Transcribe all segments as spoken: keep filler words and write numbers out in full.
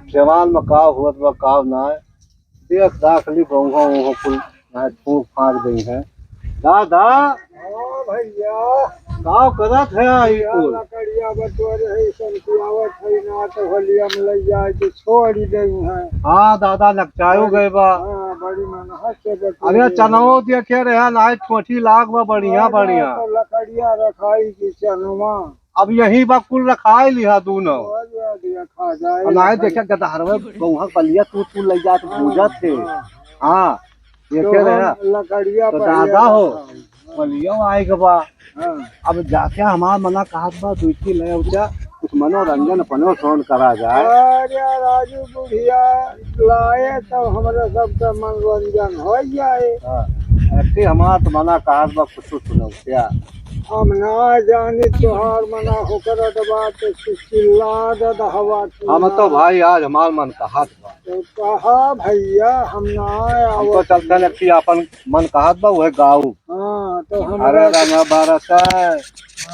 जवान में का होत बा, का नाय। देख दाख ली, गौहा वहाँ कुल नाय फूंक फांक देइहैं। दादा। हाँ भैया। का करत है ई भैया, कुल? लकड़िया बटोरे है, संतियावत है ना, तो होलिया में लइ जाए के छोड़ ही देइहैं। हाँ दादा, लकचायो बड़ी, गए बा। हाँ, बड़ी मनहत से बटोरे अरे है। चनवो देखे रहे, नाय ठोठी लाग बा, बढ़िया, अरे बढ़िया। तो लकड़िया रखाई की चनवा। अब यही बा कुल रखाई लिहा दूनो। और ये दिया खा जाए। अब नाय देखे गदहरवे गौहा बलिया तू, तू लइ जात हाँ, भूजत थे। हाँ। हाँ, देखे तो रहे। हम लकड़िया तो पर दादा हो, रखा है। बलिया आए के बा। हाँ। अब जाके हमार मना कहत बा, दुई तीन ले उठा, कुछ मनोरंजन अपनो सोन करा जाए। अरे राजू बुढ़िया लाए तो हमरा सबका मनोरंजन हो जाए। हाँ, ऐसे हमार तो मना कहत बा, कुछ सुनो क्या? हम ना जानी तोहार मना होकर बात चिल्ला दे हवा की हम तो ना। भाई आज हमार मन कहत बा। तो कहा भैया हम ना हमको आवत। चलते न कि अपन मन कहत बा वह गाऊ। हाँ, तो अरे हमरा रंग बरस,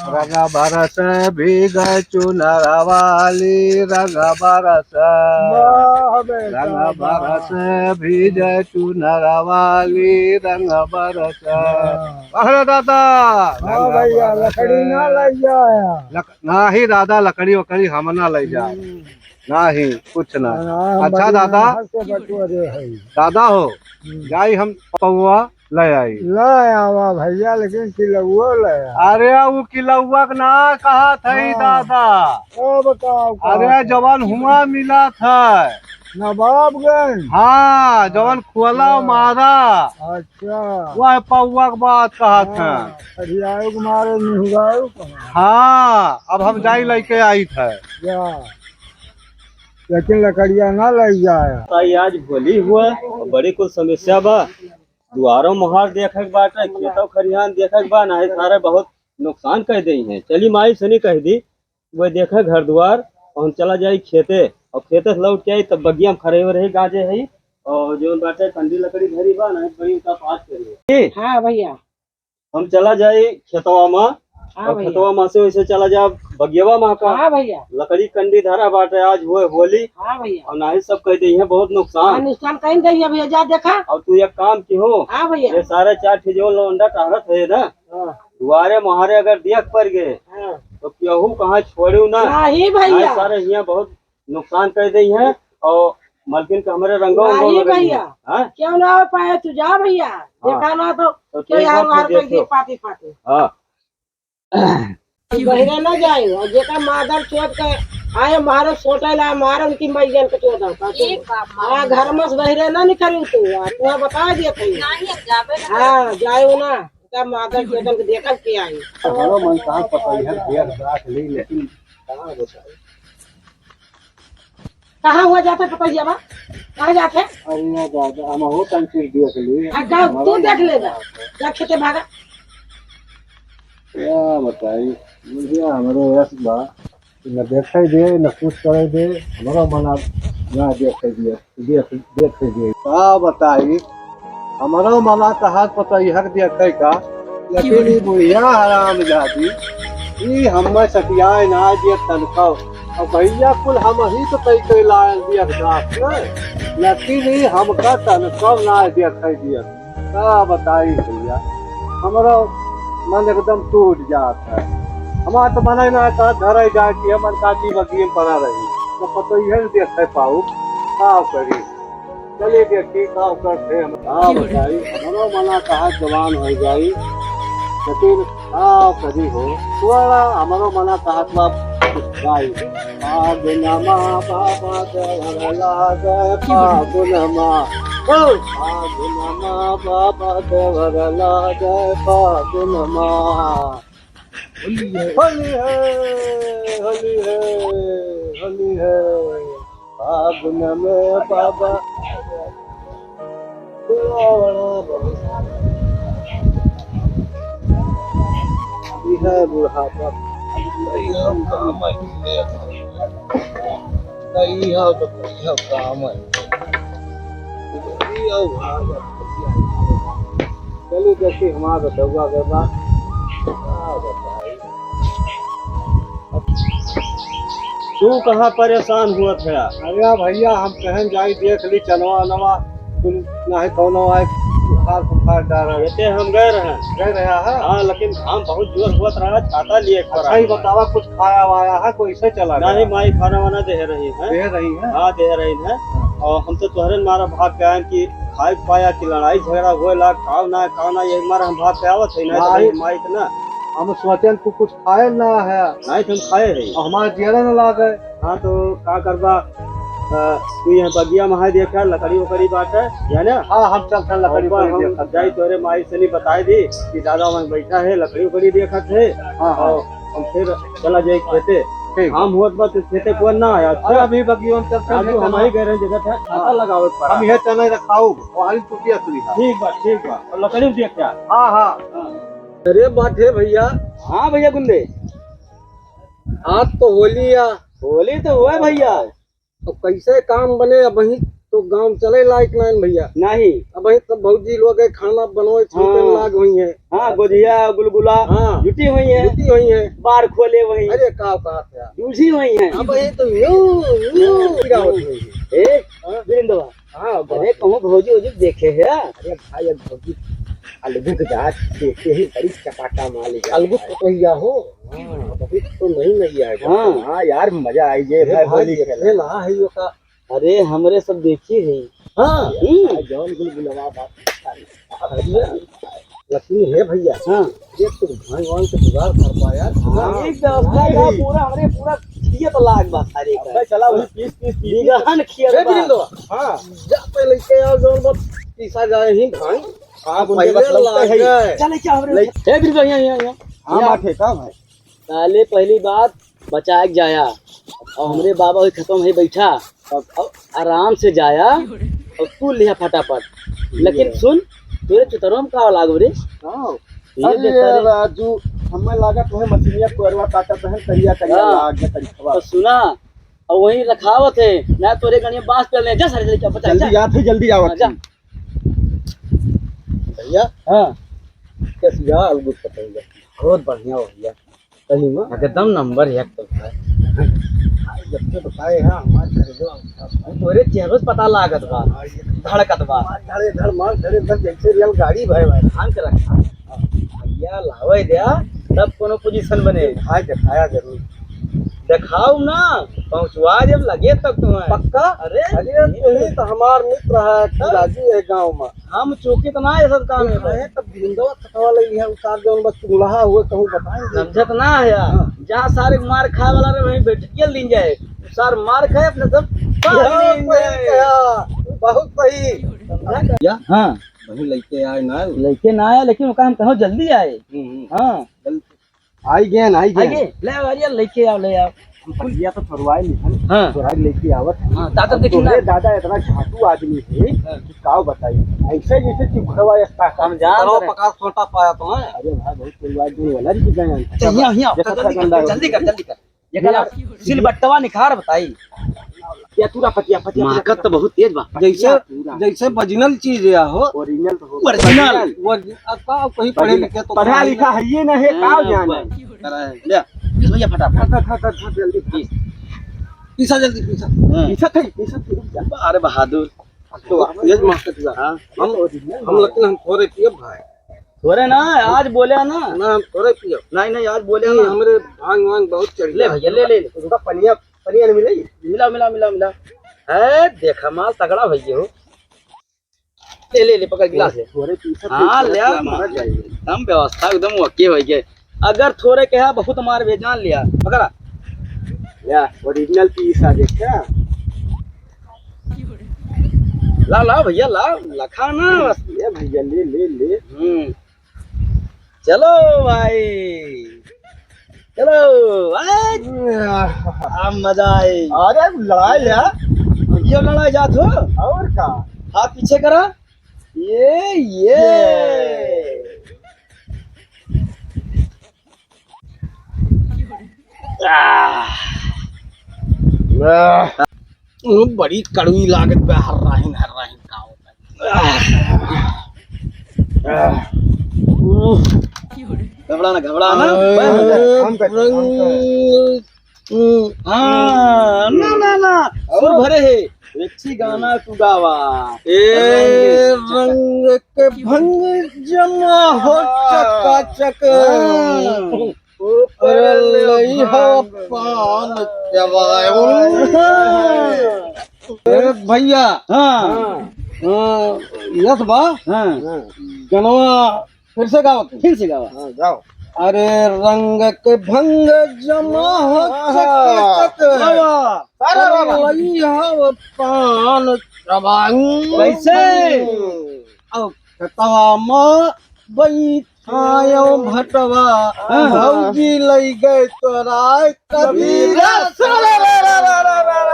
रंग बरस भीग चुनर वाली, रंग बरस, वाह बेटा, रंग वाह। बरस भीग चुनर वाली, रंग बरस। हाँ। अरे दादा, हाँ रंग भैया, बरस। लकड़ी ना लइ जाया। लक-, नाही दादा, लकड़ी वकड़ी हम ना लइ जाए। हम्म। नाही, कुछ ना। हाँ, हम अच्छा बड़ी दादा, मेहनत से बटोरे हई। दादा हो, हम्म। जाई हम पौवा ले आई। ले आवा भैया, लेकिन किलौआ ले आवा। अरे, उ किलौआ के ना कहत हई हाँ। दादा। ओ, बताओ, अरे, कहाँ जवन हुआ मिलत है। नवाबगंज? हाँ, जवन खोला अच्छा। मारा। अच्छा। वह पौवा के बात कहत हाँ, है। अरे, आयो के मारे निहुरायो कहाँ? हाँ, अब हम जाई लइके आइत है। जा। लेकिन लकड़िया ना लइ जाए। ताई, आज होली हुआ और बड़ी कुछ समस्या बा। दुआरो मोहार देखे के बाटे, खेतो खरिहान देखे के बा, नाही सारे बहुत नुकसान कर देइहैं। चली माई सनी कह दी, वो देखे घर दुआर और हम चला जाई खेते और खेते से लौट के आई तब बगिया में खड़े हो रही गाजे है और जो बाटे कंडी लकड़ी धरी बा ना, बड़ी उनका पास करिए। हाँ भैया। हम चला जाई खेतवा मा हाँ और भैया। खेतवा मा से वैसे चला जा बगियवा मा का। हाँ भैया। लकड़ी कंडी धरा बाटे, आज हुए होली। हाँ भैया। और नाही सब कह देइहैं बहुत नुकसान। हाँ, नुकसान कहीं देइहैं भैया, जा देखा। और तू एक काम की हो, हाँ भैया। ये सारे चार ठे जो लौंडा टहरत है ना, हाँ। दुआरे मुहारे अगर दिया के पड़ गए, हाँ। तो केहू कहाँ छोड़ू ना। नाही भैया। नाही सारे हियाँ बहुत नुकसान कर देइहैं और मलकिन के हमरे रंगो उंगो नहीं लगे भैया। हैं? क्यों ना हो पाए तू जा भैया। हाँ। देखा ना तो तो कोई ठीक हार बात वार है, कर दिए देखो। पाती पाती। हाँ। बहिरे ना जाए और जेका मादर चोद के आए मारो सोटा ला मारो उनकी मैयन के चोदा का। ठीक बा, माँ। हाँ, घर में से बहिरे ना निकलू तू, आ, तुम्हें बता दिया था। नहीं, हम जाबे ना हाँ, जाए ना। का मादर चोदन के देखल के आई। हमारो मन कहाँ पता है, देख दाख ली, लेकिन कहाँ बताई? कहाँ हुआ जाता पता ही बा? कहाँ जाते? अरे ना दादा, हम हो तन चीज देख ली। आ, जाओ, हमारा तू देख मन लेगा। कहाँ पता। जा खेते भागा। क्या बताई, बुढ़िया हमरो यस बा। न देखे दे, न कुछ करे दे, हमरो मना ना देखे दे, देख, देखे दे। का बताई, हमरो मना कहा पतैहर देखे का, लेकिन ई बुढ़िया हरामजादी, ई हमें सटियाए ना दिए तनखा। और भैया कुल हम ही तो कई कई लायल दिया दास ने, लेकिन ई हमका तनखा ना देखे दिया। का बताई भैया, हमरो मन एकदम टूट जात है। हमार तो मन ही ना का घर ही जाए कि हमन का की बगिए में पड़ा रही, तो पतैहर देखे पाऊ, का करी। चलिए देखी का करते हम, का बताई, हमरो मना कहा जवान हो जाई, लेकिन का करी हो, थोड़ा हमरो मना कहा तो आप कुछ गाई। फागुनमा बाबा देवर लागे फागुनमा। ओ! फागुनमा बाबा देवर लागे फागुनमा। होली है, होली है, होली है, होली है। फागुन में बाबा। ई है बुढ़ापा। ई है काम है। ई है तो, ई है काम है। ई है भाग। चलिए देखिए हमारा बतौआ के बाद। का बताई? तू कहाँ परेशान हुआ था? अरे भैया, हम कहन जाई देख ली चनवा वनवा, कुल नाहीं कौनो आए, बुखार बुखार डारा। खेते हम गए रहे। गए रहे, हाँ? हाँ, लेकिन घाम बहुत जोर हुआ रहा, छाता लिए खड़ा अच्छा ही रहा। बतावा, कुछ खाया वाया है, कोई से चला गया? नहीं, माई खाना वाना दे रही है। दे रही है? हाँ, दे रही है। और हम तो तोहरे मारा भाग के आए कि खाए पाया कि लड़ाई झगड़ा होए लाग, काव ना, काव ना, यही मारा हम भाग के आवत है, नहीं तो भाई, भाई माई इतना हम सोचेन तू कुछ खाए ना है। नहीं तो हम खाए रही। और हमारा जियरा ना लागे। हाँ, तो का करबा? अ, तू यहाँ बगिया में है, देखा, लकड़ी उकड़ी बाटे, है ना? हाँ, हम चलते हैं, लकड़ी और उकड़ी हम देखत जाई, हैं। तोरे माई से नहीं बताई दी कि दादा वहाँ बैठा है, लकड़ी उकड़ी देखत है। हाँ, हाँ। और हम फिर चला जाई खेते। ठीक। हम होत बा तो खेते को ना आया। अरे, अभी बगिया में चलते हैं, राजू, हम ही गए रहे, देखा था, छाता हाँ। लगावे पड़ा। हम ये चले रखाऊ, वहाँ टूटिया सुई है। ठीक बा, ठीक बा। और लकड़ी भी देख क्या? हाँ, हाँ। हाँ। अरे बात है भैया। हाँ भैया गुंडे। आज तो होली है। होली तो हुआ है भैया। अब कैसे काम बने? अबहीं तो गाँव चले लायक नहीं भैया। नहीं। अबहीं तो भौजी लोग है, खाना बनोए, छूटे हाँ। लाग हुई है। हाँ, गोजिया, गुलगुला, हाँ। जुटी हुई है। जुटी हुई है। बार खोले हुई। अरे, का बात है। जूझी हुई है। अबहीं तो यूं, यूं गिरावत हुई है। ए, हाँ। बिरिंदवा। हाँ, अरे, बात। कहूँ भौजी वौजी देखे है? अरे भाई, अब भौजी अलगू के जात देखे ही बड़ी चपाटा मार ले जात अलगू है। पतोहिया हो। हाँ, अभी तो नहीं, नहीं आएगा। हाँ। हाँ यार, मजा आई जे अरे भाई, भाई, होली देखे खेले। ना है यो का। अरे, हमरे सब देखी है। हाँ। हम्म। भाई, जौन गुलगुलवा बात। अरे, लक्ष्मी है भैया। हाँ। ये तो भगवान से जुगाड़ कर पाया। हाँ, एक व्यवस्था का पूरा, हमरे पूरा खेत लाग बा सारे का। अबे चला वही पीस, पीस, पीस, पीस। बिगहन खेत ए, बा। बिरिंदो, हाँ। जा पहले के आओ, जौन बा पीसा जाए ही भाई। हाँ, पहले पहले लाग गए। चले क्या हमरे? ए, बिरिंदो, यहाँ, यहाँ, यहाँ। हाँ, यहाँ। बात है, का भाई? साले पहली बात बचाए के जाया और हमरे बाबा वही खत्म है बैठा, अब, अब आराम से जाया और तू लिहा फटाफट। लेकिन सुन, तोरे चुतरवा में का लागो रे? हाँ। ये अरे देखा रे। राजू, हमें लागा तुम्हें मछलियाँ कोरवा काटत है, करिया करिया हाँ। लाग गया तरीकवा। तो सुना, और वहीं रखावत है ना, तोरे गणिया बांस पे ले जा, सारे लेके बचा, जल्दी जा। आत है, जल्दी आवत हाँ, जा। है। भैया, हाँ। कैसी यार, अलगुत पतंग है। बहुत बढ़िया हो भैया। सही में? एकदम नंबर एक तो है। जब से बताए हैं, हमारे घर जो तोरे चेहरे से पता लागत बा। हाँ, ये धड़कत बा। मार धड़े धड़, मार धड़े धड़, जैसे रेलगाड़ी भाई, भाई। ध्यान से रखा। भैया लावे द्या, तब कोनो पोजीशन बने। दिखाए, दिखाया जरूर। दिखाओ ना, पहुँचवा जब लगे तब तुम्हें। पक्का? अरे, अरे, ये तू ही तो हमार मित्र है, तब राजू है गाँव में। हम चूंकि तो ना ये सब काम है भाई। अरे, तब भिंडवा खतवा ले लिया, उतार जौन बस चुगलहा हुए, कहूँ बताएंगे। समझत ना है यार। हाँ। जहाँ सारे मार खाए वाला रहे, वहीं बैठ के लीन जाए। सार मार खाए, अपने सब हाँ, सही कहा, बहुत सही। समझा? या? हाँ। वही लइके आए ना। लइके ना आए, लेकिन ओका हम कहो जल्दी आए। हम्म, हम्म। हाँ। जल्दी। आई गए ना, आई आई गए। गए? ले आ, भैया, लइके आओ, ले आओ। हम भैया तो थोरवाए नहीं हन। हाँ। थोरवाए लइके आवत हन। हाँ, दादा अब देखी ना। तोहरे दादा इतना झाटू आदमी है हाँ। कि का बताई। ऐसे जैसे चिपकवा एक ताकत। हम जान रहे। पका सोटा पाया तो है। अरे भाई, बहुत परिवार दिन वाला नहीं जाए। अच्छा, यहाँ, यहाँ, देखो जल्दी कर, गंदा हो जल्दी गया। कर, जल्दी कर। एकरा सिलबट्टवा निखार बताई। या तूरा पतिया, पतिया, महकत तो बहुत तेज बा। जैसे, पतिया तूरा। जैसे original चीज या हो। Original तो हो। Original। Original। अब का कहीं पढ़े लिखे तो पढ़ा लिखा है ये ना है, हाँ, का जाने। बस। करा है। ले, पीस भैया फटाफट। फट, फट, फट, फट, जल्दी पीस। पीसा जल्दी, पीसा। हाँ। पीसा थे, पीसा थे, रुक जा। अरे बहादुर। तो ये मास्टर जी, हाँ। हम, हम लेकिन हम थोड़े पिए भाई। थोड़े ना, आज बोले ना। ना, हम थोड़े पिए। नहीं, नहीं, आज बोले नहीं, ना। हमरे भांग वांग बहुत चढ़ ले गया। भैया, ले, ले, ले। उनका पनिया, पनिया नहीं मिलेगी? मिला, मिला, मिला, मिला। है, देखा माल तगड़ा भैया हो। ले, ले, ले, पकड़ गिलास ले। थोड़े पीसा हाँ, ले आ, मारा जाएगा। एकदम व्यवस्था एकदम OK हो गया। अगर थोड़े कहा बहुत मार बे जान लिया, पकड़ा। या, original पीस आ, देखा? लाओ, लाओ भैया, लाओ, लखा ना बस। ले भैया, ले, ले, ले। हम्म। चलो भाई, चलो, आए। आ, मजा आई। अरे, लड़ाई है। ये लड़ाई जात हो? और का? हाथ पीछे करा। ये, ये। ये। आह। आह। बड़ी कड़वी लागत बा, हर्राहिन, हर्राहिन का होता है। आह। आह। घबरा ना, घबरा ना। आह। हम तो, हम तो। हाँ, ना, ना, ना, सुर भरे है। अच्छी गाना तू गावा। ए रंग के भंग जमा हो चकाचक। हाँ। अरे लई हो पान चबायो। ए भैया। हाँ। हाँ, यस बा। हाँ। गनवा फिर से गाओ तुम। फिर से गाओ। हाँ, गाओ। अरे रंग के भंग जमा हो चकाचक। वाह, वाह। अरे लई हो पान चबायो। कैसे? अब खतवा मा बैठायो भटवा, हाँ। भौजी लई गए तोराय कबीरा सरा रा रा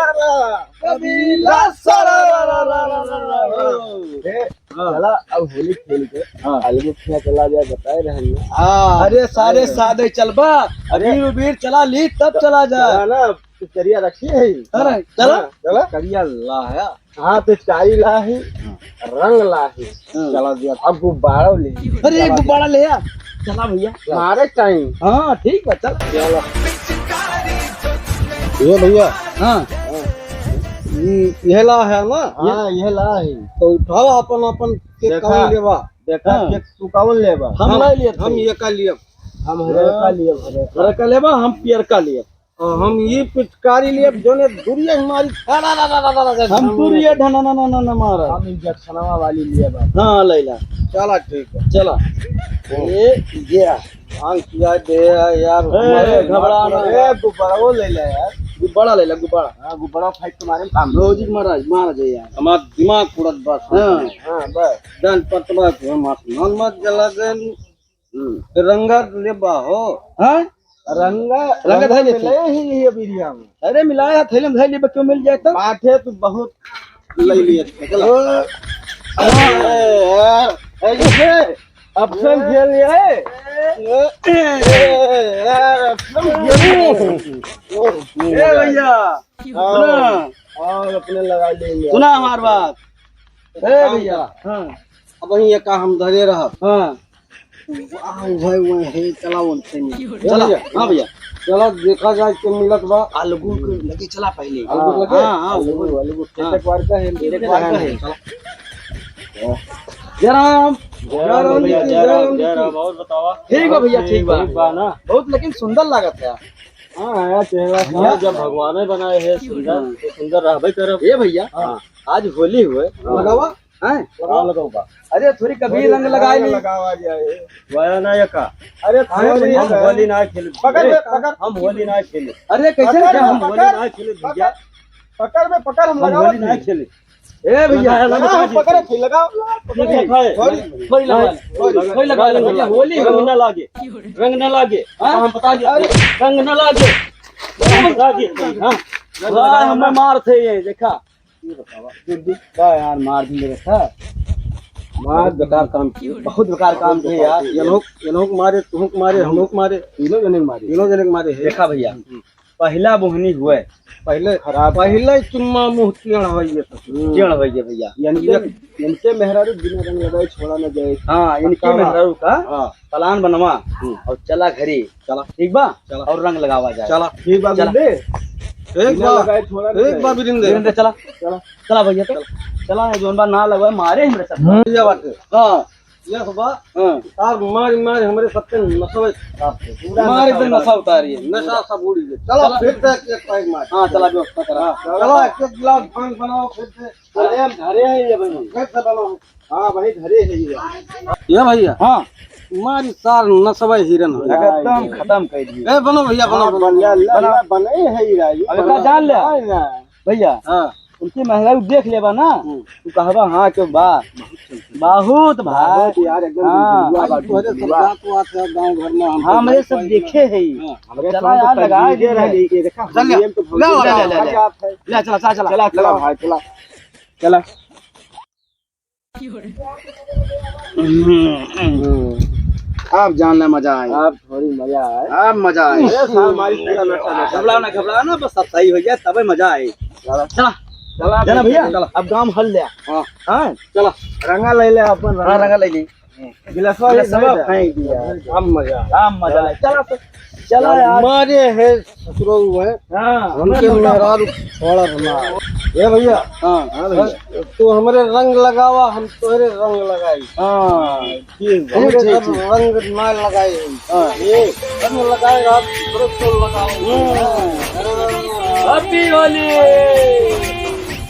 रा। कबीरा सरा रा रा रा। ए, हाँ। चला, अब होली खेल के हाँ। अलगू खेला चला जाए, बताए रहन ना। हाँ, अरे सारे सादे चलबा, अरे। अबीर उबीर चला ली, तब चला जाए। चला ना, पिचकारिया रखी है। अरे, चला। हाँ, चला। करिया ला है। हाँ, तो चाई ला है, हाँ। रंग ला है। हाँ। चला दिया। अब गुब्बारा ले। अरे, चला गुब्बारा दिया। ले आ। चला भैया। मारे टाइम। हाँ, ठीक बा, चल। चला। ये भैया। हाँ। ये, ये ला है ना? हाँ, ये ला है। तो उठाओ अपन, अपन के देखा, कौन लेबा? देखा, हाँ। के तू कौन लेबा? हम हम, नहीं लिए हम थे। ये का लिए। हम हरे का लिए, हरे का। हरे का लेबा, हम पियर का लिए। और हम ये पिचकारी लिए, जोने दुरिया हमारी, हम दुरिया ढना ना ना ना ना मारा। हम इंजेक्शनवा वाली लिए बा। हाँ, लैला। चला, ठीक है। चला। ओ। ये, ये आ। भांग पिया दे यार, ए, हमारे घबरा ना। ए, गुब्बारा वो ले ले यार। गुब्बारा ले ले, गुब्बारा। हाँ, गुब्बारा फाइट के मारे में काम। भौजी के मारा, मारा जाए यार। हमार दिमाग उड़त बा। हाँ। हाँ, बस। जान पतवा के हम आसमान में जला गए। हम्म। रंगा लेबा हो। हाँ? रंगा, रंगा रंगा धइले मिले ही, ही अबीरिया में। अरे मिलाया थैले में धइले बा, क्यों मिल जाए तो? बात है, तू बहुत ले लिए थे, चलो। ओ। अरे यार, ऐसे option खेल लिए। ए यार, option खेल लिए। ए भैया, हाँ। सुना। और अपने लगा लेंगे। सुना हमार बात। ए भैया, हाँ। अब वहीं एका हम धरे रहब। हाँ। वाह, वह, वह है, चला बोलते हैं। चला, भैया। हाँ भैया। चला, देखा जाए के मिलत बा। अलगू के लगे चला पहले। अलगू लगे? हाँ, हाँ, अलगू, अलगू। अलगू। हाँ। खेते द्वार का है, खेते द्वार का है। चला। जय राम। जय राम भैया, जय राम, जय राम। और बतावा? ठीक बा भैया, ठीक बा। ठीक बा ना? बहुत लेकिन सुंदर लागत है। हाँ, यार, चेहरा हाँ। जब भगवान बनाए हैं सुंदर, तो सुंदर रहबे करब। ए भैया, हाँ। आज होली हुए, हाँ। लगावा। हैं? लगाओ, लगाओ बा। अरे थोड़ी कभी थोड़ी रंग लगाई रंग ली। लगावा जाए। वाया ना ये का? अरे अरे थोड़ी हम है। होली ना खेले। पकड़ बे, पकड़। हम होली ना खेले। अरे कैसे अरे क्या हम पकड़, होली ना खेले पकड़, भैया? पकड़ बे, पकड़, हम हम लगावा होली ना नहीं। खेले। ए भैया, लगा, लगा, लगा, लगा, पकड़, फिर लगाओ। ये देखा है? थोड़ी, थोड़ी लगा, लगा, थोड़ी, लगा, थोड़ी लगा, लगा, लगा, भैया, होली रंग हो। ना लागे, रंग ना लागे। हाँ? हम बता दिया, अरे। रंग ना लागे, रंग ना लागे। हाँ। वाह, हमें मार थे ये, देखा। ये बतावा, जो दिख का यार, मार भी मेरे था। मार बहुत बेकार काम किए, बहुत बेकार काम किए यार। ये लोग, ये लोग मारे, तुहूँ के मारे, हम लोग मारे। तीनों जने के मारे। तीनों जने के मारे है। देखा भैया, हम्म। पहला बोहनी हुए। पहले खराब। पहले चुम्मा मुँह टेढ़ होइए तो। हम्म। टेढ़ होइए भैया। यानी ये इनके मेहरारू बिना रंग लगाए छोड़ा न जाए। हाँ, इनके पक्का बा। मेहरारू का हाँ। प्लान बनवा हम्म। और चला घरे। चला। ठीक बा? चला। और रंग लगावा जाए। चला। ठीक बा, चला। बिंदे। एक बिना बार, लगाए छोड़ा न एक जाए। बार बिंदे। बिंदे, चला। चला। चला भैया, तो चला। चला, ये जोन बा ना लगवाए, मारे हमरे सब। हम्म। भैया बाटे। हाँ। ये बा। हाँ। यार, मार, मार, हमरे सबके नसवे खराब थे। पूरा मार नशा एकदम उतार। नशा उतारिए। नशा सब उड़ी गए। चला, चला। फिर से एक पैग मार। हाँ, चला, व्यवस्था करा। हाँ, चला, एक एक गिलास भांग बनाओ, फिर से। अरे, हम धरे हैं ये भाई। फिर से बनाओ। हाँ भाई, धरे है ये। ये भैया। हाँ। मारी सार नसवा हिरन हो। एकदम खत्म कर दिए। ए, बनो भैया, बनो, हाँ, बनो। बन जा, ला, बनो। ला, बने है ये राजू, अब बना, का जान ले? बना ना। भैया। हाँ। उनकी महंगाई देख लेबा ना, हम्म। तू कहबा हाँ के बा। बहुत भाई। बहुत यार, एकदम हाँ। दुआ आज बात तोहरे सब दुआ। जात वात है गाँव घर में, हम हाँ, तो हमरे भाई सब भाई देखे है। हाँ। हमरे चला सब यार, तो लगा तकलीफे दे। रहे, ये देखा, चल ले। ये तो ले, ले, ले, ले। ले, चला, चला, चला। चला, चला भाई, चला। चला। हम्म। अब जान ले मजा आए। अब थोड़ी मजा आए। अब मजा आए। अरे साल मारी पूरा नशा, नशा। घबराओ ना, घबराओ ना, बस सब सही हो जाए, तबे मजा आए। चला। चला। चला, चला भैया, चला। अब गाँव हल ले। हाँ। हाँ? चला। रंगा ले ले अपन, हाँ, रंगा। रंगा ले ली। गिलासवा ये गिलासवा दे। फेंक दिया। अब मजा। अब मजा आया। चला तो, चला यार। मारे है ससुरो हुए। हाँ। हमके मेहरारू छोड़ा ना। ए भैया। हाँ। हाँ भैया। तू हमरे रंग लगावा, हम तोहरे रंग लगाई। हाँ। ठीक बा। हमरे ठीक, घर ठीक। रंग ना लगाए। हाँ। ए, रंग लगाए, रात भर तो लगाओ। हाँ। Happy Holi।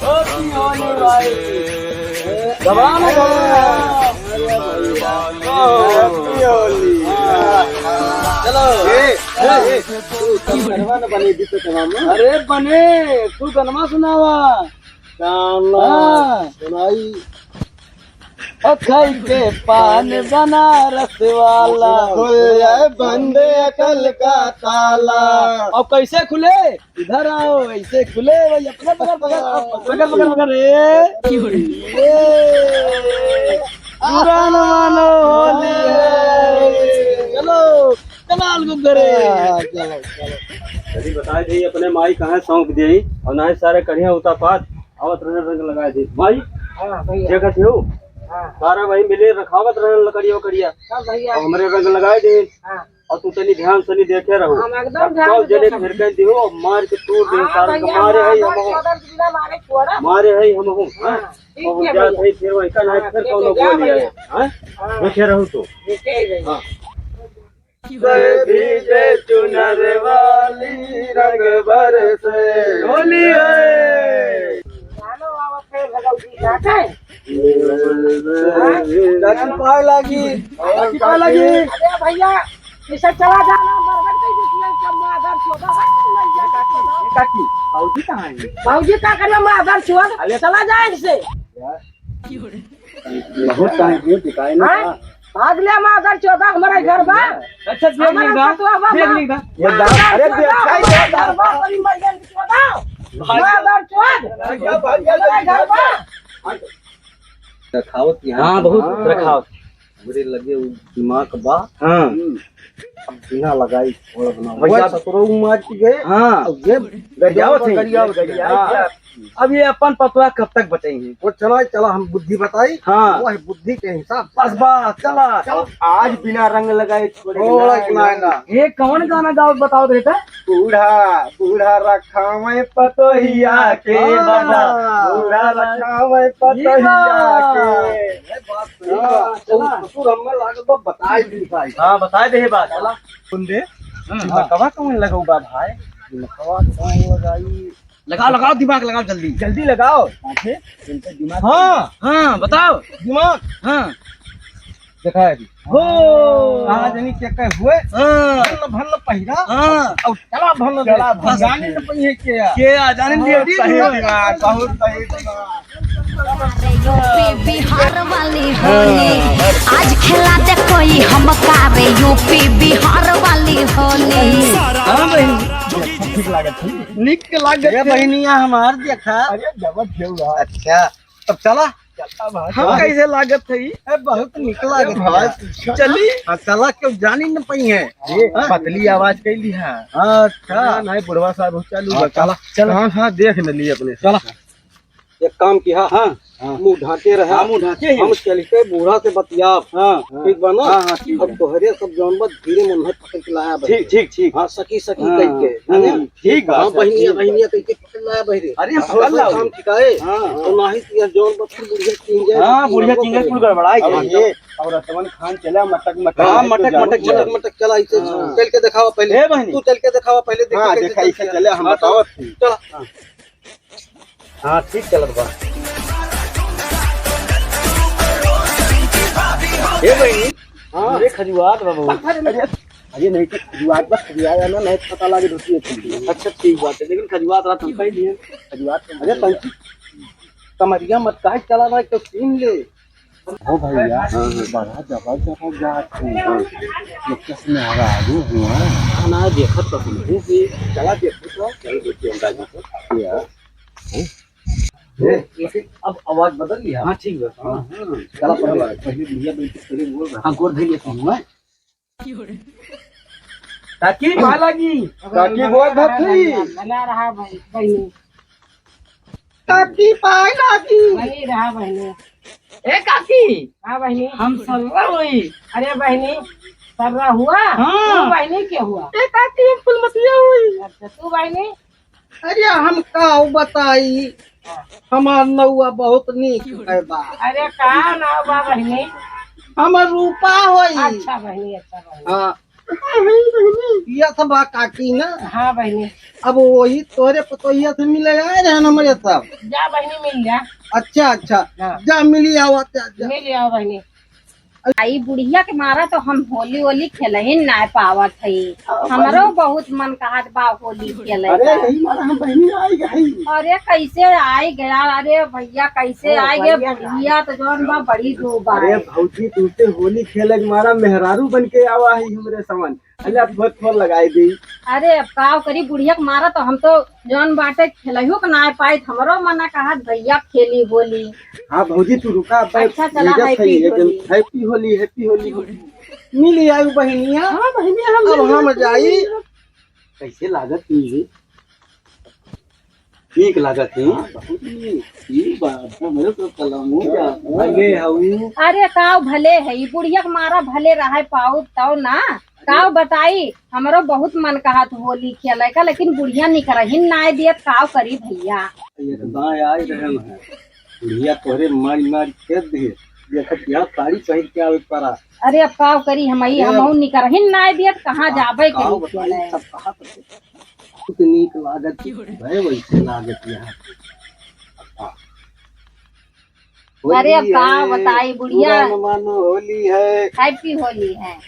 Happy Holi भाई। जवान हो। Happy Holi। चलो। ए, ए, ए, तू तब गनवा न बने, बीच में तमाम ना। अरे बने, तू गनवा सुनावा। गाना हाँ। सुनाई। ओ खाई के पान बनारस वाला। खुल जाए बंद अकल का ताला। अब कैसे खुले? इधर आओ, ऐसे खुले भाई, अपने पकड़, पकड़, पकड़, पकड़, पकड़, ए। ए। बुरा न मानो, होली है। चलो, कमाल को करे। हाँ, चलो, चलो। यदि बताए दे अपने माई कहाँ सौंप दे और ना ही सारे करिया उतापात आवत रहे रंग लगाए दे। माई, हाँ, भैया। देखत हो? हाँ। सारा वही मिले रखावत रहे लकड़िया वकड़िया। हाँ, भैया। और हमरे रंग लगाए दे। हाँ। और तू तनी ध्यान से नहीं देखे रहो। हम एकदम ध्यान से जने देखब। फिर कह दियो, मार के तोड़ दे, हाँ, सारा भैया, मारे है मार हम हो। चौदर बिना मारे छोड़ा। मारे है हम हो, हाँ? हाँ, ठीक बहुत है ज्यादा भैया। है, फिर वही का नहीं, हाँ, फिर ठीक कौन है, जा बोल भैया। है, हाँ? हाँ। देखे रहो तो। देखे ही रहो। हाँ। से भीजे चुनर वाली रंग बरसे होली है। जानो आवत है भगवती का है। चाची पाए लागी, चाची पाए लागी। अरे भैया, इसे चला जाना, मरबन के जिसमें कब मादर चोदा है, तुम नहीं जाना। काकी, बाबूजी कहाँ है? बाबूजी का करना मादर चोद? अरे चला जाए इसे। बहुत टाइम हो चुका है ना। हाँ? भाग ले मादर चोदा, हमारा घर बा। अच्छा, देख हमारा ली बा, पतवा बा, देख बा। ली बा। ये मादर अरे चोदा, देख, हमारा घर बा, बड़ी मरियन चोदा। भाग। मादर चोद। भाग, भाग, भाग, हमारा घर बा। रखावत यहाँ हाँ, बहुत हाँ। रखावत। हमरे लगे उ दिमाग बा। हाँ। हम्म। अब बिना लगाई छोड़ बना। भैया वह ससुरो मार के गए। हाँ। अब ये गरियावत है। गरियावत, गरियावत। हाँ। अब ये अपन पतवा कब तक बचाई है? वो चला, चला हम बुद्धि बताई। हाँ। वह बुद्धि के हिसाब। बस, बस, चला। चला। आज बिना रंग लगाए छोड़े छोड़े ना, ना, ना। ना। ये कौन गाना गाओ बताओ तो बेटा? बूढ़ा, बूढ़ा रखावे पतोहिया के हाँ। बाबा। बूढ़ा रखावे ये पतोहिया बात। के। ये बात सही हाँ, बा। चला। ससुर हमें लागत बा बताई दी भाई। हाँ, बताई दे बात। चला। सुन दे। हम्म। दिमागवा कौन लगाऊ बा भाई? दिमागवा कौन लगाई? लगाओ, लगाओ, दिमाग लगाओ जल्दी। जल्दी लगाओ। आंखें, इनका दिमाग हाँ। हाँ, बताओ। दिमाग। हाँ। देखा है अभी। हो। कहाँ जनी के कहे हुए? हाँ। भन्न, भन्न पहिरा। हाँ। और चला भन्न चला दे। भन्न जाने दे। न पहिए के आ। के आ, जाने हाँ, दिया, सही दिया। दिमाग, बहुत सही दिमाग। यूपी बिहार वाली होली, आज खिला दे कोई हमका रे, यूपी बिहार वाली होली। हाँ बहन, ठीक लागत है। निक लागत ये है। बहनिया हमार देखा। अरे जबरदस्त बा। अच्छा, तब चला। चला भाई। हम कैसे लागत है? ए, बहुत निक लागत है। भाई, चली। हाँ, चला, क्यों जानी न पई है। ये हाँ? पतली आवाज कैली है। अच्छा। ना, नहीं, बुढ़वा साहब चालू हाँ, बा। चला। चला। हाँ, हाँ, देख न ली अपने। चला। एक काम किहा, हाँ, हाँ। मुँह ढाके रहा। हाँ, मुँह ढाके ही। हम चल के बूढ़ा से बतियाब। हाँ, ठीक बा ना? हाँ, हाँ, ठीक अब बा। तोहरे सब जौन बा धीरे मुँह पकड़ के लाया बा। ठीक, ठीक, ठीक। हाँ, सखी, सखी हाँ, कह के, हाँ, है ना? ठीक बा, हाँ, सर, बहिनिया, ठीक बा। बहिनिया कह के पकड़ लाया बहिरे। अरे, हम पकड़ पकड़ लाओ। काम ठिकाए। हाँ। और ना ही तो यह जौन बा फिर बुढ़िया चिंगे। हाँ, बुढ़िया चिंगे कुल गड़बड़ाई अब जाए। ये और रतवन खान चला मटक मटक हाँ, है तो मटक, जाओ मटक, चला। मटक, मटक चला, इसे हाँ। चल के दिखावा पहले। ए बहिनी। तू चल के दिखावा पहले, देखो हाँ, कैसे देखा, चलती इसे है। चले, हम हाँ, बतावत ही। चला। हाँ। हाँ, ठीक चलत बा। ए बहिनी, हाँ। अरे खजुआत बा बहुत। अरे, अरे नहीं कि खजुआत बा, खजुआत ना, नहीं पता लागे धोती है तुम। अच्छा, ठीक बात है, लेकिन खजुआत रात हम कह दिए। खजुआत तो अरे पंची, कमरिया मत काहे चला रहा है, तो छीन ले। हो भैया, हाँ, हाँ। बड़ा जबरदस्त जात है। हाँ। एक चश्मे हरा आगे हुआ। हाँ, ना, देखत तो हमको भी। चला देखो तो। चल, देखिए, हम राजी को। क्या? ए, लेकिन अब आवाज बदल लिया। हाँ, ठीक बा। हाँ, हाँ। चला, पहले, पहले भैया बैठ के पहले बोल रहा। हाँ, गोर धइले तो हुआ। काकी, पाए लागी। काकी, गोर धर थी। बना रहा भाई, बहिनी। काकी, पाए लागी। वही रहा बहिनी। ए काकी, हाँ बहिनी। हम सर्रा होई। अरे बहिनी, सर्रा हुआ? हाँ। तू बहिनी के हुआ? ए काकी, हम फुलमतिया होई। अच्छा, तू बहिनी? अरे हम का बताई, हाँ। हमार नौआ बहुत नीक है बा। अरे का नाव बा बहिनी? हमर रूपा होई। अच्छा बहिनी, अच्छा बहिनी। हाँ। ये सब बा काकी ना। हाँ बहिनी। अब वही तोरे पतोहिया से मिले आए रहे ना हमरे सब। जा बहिनी मिल जा। अच्छा, अच्छा। हाँ। जा मिली आवा, जा, जा। मिल आओ बहिनी। आई बुढ़िया के मारा तो हम होली वोली खेलहिन ना पावत हई। हाँ, हमरो बहिनी। बहुत मन कहत बा होली खेले अरे का। यही मारा हम बहिनी आई गई। अरे कैसे आई गया? अरे भैया कैसे ओ, आई गया? भैया। बुढ़िया तो जौन बा बड़ी डूबा अरे है। भौजी तुमसे होली खेले के मारा मेहरारू बन के आवा है हमरे समन। अरे आप बहुत फोन लगाई दी। अरे अब का करी बुढ़िया के मारा तो हम तो जौन बाटे खेलहु के ना पाई, हमरो मना कहत भैया खेली होली। हाँ भौजी तू रुका, अब अच्छा, चला, भेजत है happy ये जन होली। Happy होली, happy होली। मिली आयु बहिनिया। हाँ बहिनिया, हम अब मिल हम गए। जाई। कैसे लागत मिली? ठीक लागत है। हाँ, बहुत नीक। ई बात है, मेरे तो कलम हो गया। भले हऊ। अरे काव भले है, ई बुढ़िया के मारा भले रहे पाउत तौ ना। काव बताई, हमरो बहुत मन कहत होली खेले का, लेकिन बुढ़िया निकरहिन नाय दियत, काव करी भैया। एक दाएं आए रहन है, बुढ़िया तोहरे मारी मारी खेद दिए, देखत यहाँ साड़ी पहिर के आवे पड़ा। अरे अब काव करी, हम ही अरे हमहू निकरहिन नाय दियत, कहाँ का-, जाबे काव करी बताई, खेले। सब कहा तो बहुत नीक लागत है, वैसे लागत यहाँ। अरे अब होली का है, बताई बुढ़िया। बुरा न मानो, होली है। Happy होली है।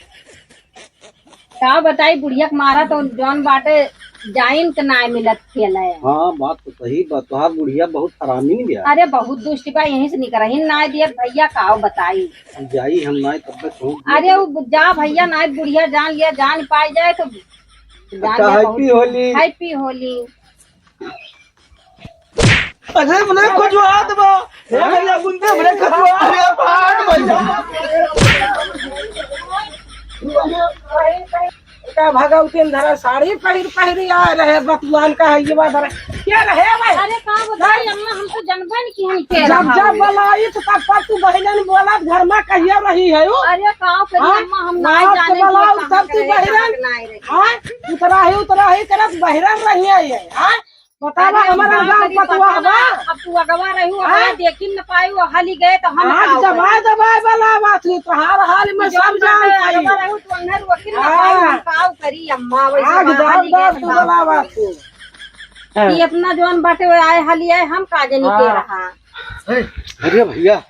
का बताई बुढ़िया के मारा तो जौन बाटे जाइन के नाय मिलत खेले। हाँ, बात तो सही बा। तोहार बुढ़िया बहुत हरामी बा। अरे बहुत दुष्ट बा, यहीं से निकरहिन नाय दियत भैया, काव बताई। हम जाई, हम नाय तब तक पहुँच अरे जाई। वो जा भैया, नाय बुढ़िया जान लिया, जान पाई जाए तो जान अच्छा, लिया happy बहुत। होली। Happy होली। अरे मने खजुआत बा। हे भैया, गुंडे मने खजुआत। अरे बाप भैया। का भागा उतेन धरा साड़ी पहिर पहिर आ रहे बतुआन का है ये बात धरा। क्या रहे भाई? अरे का बताई अम्मा, हम तो जनबे नहीं कि हम के जब रहा जब हूँ। बुलाई तो तब पर तू बहिरन बोलत घर में कहिए रही है वो। अरे का करी हाँ? अम्मा, हम ना रात के जाने बुलाओ कि तब तू कहाँ रहे, बहिरन। कहाँ ना रहे। हाँ? उतरा ही उतरा ही करत बहिरन रही है ये। हाँ? बतावा अरे, हमारा का गाँव करी पतवा पता बा। ना, अब तू अगवा रहू, हाँ? अगवा देखी न पायू, हाली गए तो हम आज का दबाए करी? दबाए वाला बात हुई, तोहार हाल में कि सब जौन जान बाटे पाई। अगवा रहू, तो अंधर वकील न हाँ। पायू, हम का करी अम्मा, वैसे आज बा, दाब हाली गए दाब तो तू का वाला करी? बात हुई। कि इतना जौन बाटे वो आए हाली आए, हम का जानी के हाँ। रहा। अरे भैया,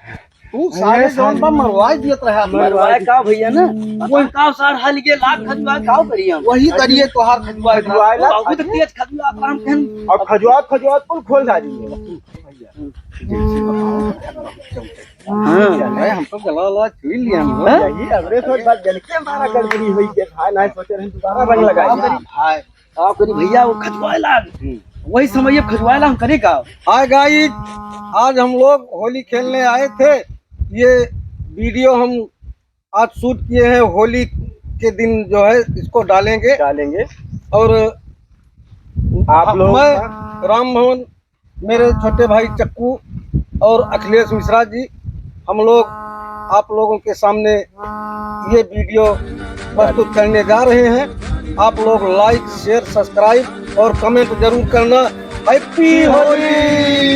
तू सारे अरे जौन बा सारे मरवाए दियत रहे आप। मरवाए का भैया ना? हम्म। अपन का सार हाल के लाग खजुआ का करी हम? वही करिए तोहार खजुआ खजुआ खजुआ ला। बहुत तेज खजुआ पर हम कहन। अब खजुआ खजुआ कुल खोल डाली। हाँ। अरे हम तो गला वाला छीन लिया हम। हाँ? यही हमरे साथ बात जन के हमारा गड़बड़ी हुई के भाई ना सोचे रहे दोबारा रंग लगाई। भाई। का करी भैया, वो खजुआए लाग। हम्म। वही समय ये खजुआए लाग, हम करे का? Hi guys, आज हम लोग होली खेलने आए थे। ये वीडियो हम आज शूट किए हैं, होली के दिन जो है इसको डालेंगे। डालेंगे। और आप लोग मैं राम भवन मेरे छोटे भाई चक्कू और अखिलेश मिश्रा जी, हम लोग आप लोगों के सामने ये वीडियो प्रस्तुत करने जा रहे हैं। आप लोग like, share, subscribe और comment जरूर करना। Happy होली।